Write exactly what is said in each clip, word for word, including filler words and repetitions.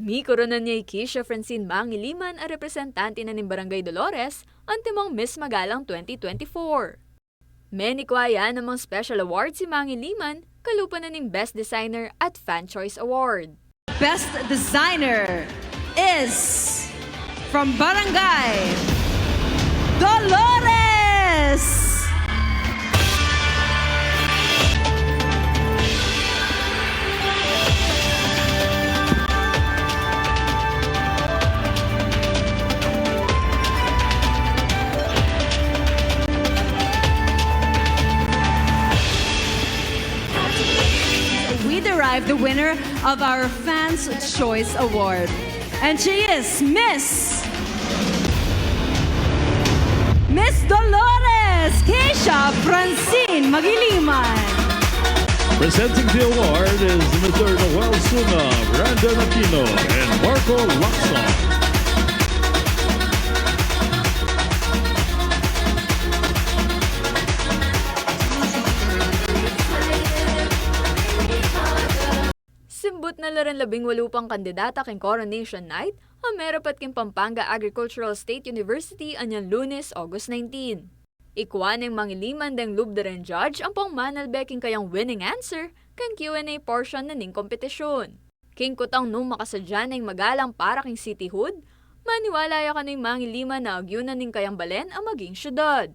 Mikoronan ya i Keisha Francine Mangiliman a representante na ning Barangay Dolores antimong Miss Magalang twenty twenty-four. Menikwa ya namang special award si Mangiliman kalupa na ning Best Designer at Fan Choice Award. Best Designer is from Barangay Dolores! We derive the winner of our Fans' Choice Award. And she is Miss, Miss Dolores Keisha Francine Magiliman. Presenting the award is Mister Noel Suna, Brandon Aquino, and Marco Lacson. Simbut na la ring labing walu pang kandidata king Coronation Night a merapat king Pampanga Agricultural State University anyang Lunes, August nineteen. Ikwa neng Mangiliman deng lub da reng judge ampong manalbe king kayang winning answer king Q and A portion na ning kompetisyun. King kutang nung makasadya neng Magalang para king cityhood, maniwala ya kanu i Mangiliman a agyu na ning kayang balen a maging syudad.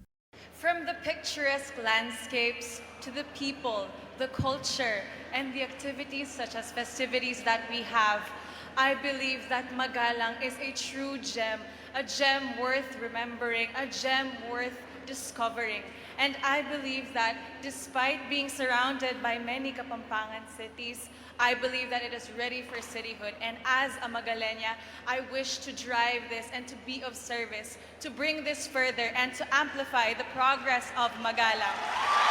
From the picturesque landscapes to the people, the culture, and the activities such as festivities that we have, I believe that Magalang is a true gem, a gem worth remembering, a gem worth discovering. And I believe that despite being surrounded by many Kapampangan cities, I believe that it is ready for cityhood. And as a Magalena, I wish to drive this and to be of service to bring this further and to amplify the progress of Magalang.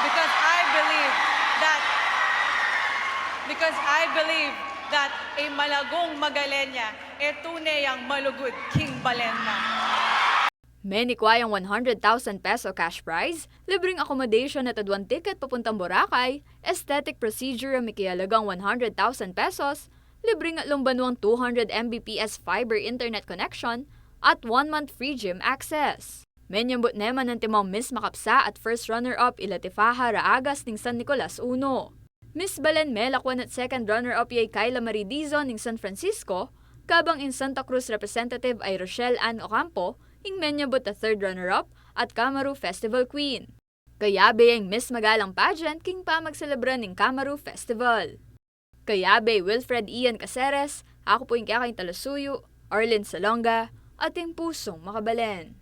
Because I believe that, because I believe that a malagung Magalena, e tune yang malugud king balen na. Menikwa yang one hundred thousand peso cash prize, libreng accommodation at aduang ticket papuntang Boracay, aesthetic procedure a mikialagang one hundred thousand pesos, libreng atlung banuang two hundred M B P S fiber internet connection, at one month free gym access. Menyambut ne man antimong Miss Makapsa at first runner-up i Latifaha Raagas ning San Nicolas Uno. Miss Balen melakwan at second runner-up ya i Kyla Marie Dizon ning San Francisco, kabang ing Santa Cruz representative a i Rochelle Ann Ocampo ing menyambut a third runner-up at Kamaru Festival Queen. Kayabe ya ing Miss Magalang Pageant king pamagselebra ning Kamaru Festival. Kayabe i Wilfred Ian Caceres, aku pu ing kekayung talasuyu, Arlene Salonga, ating pusung makabalen.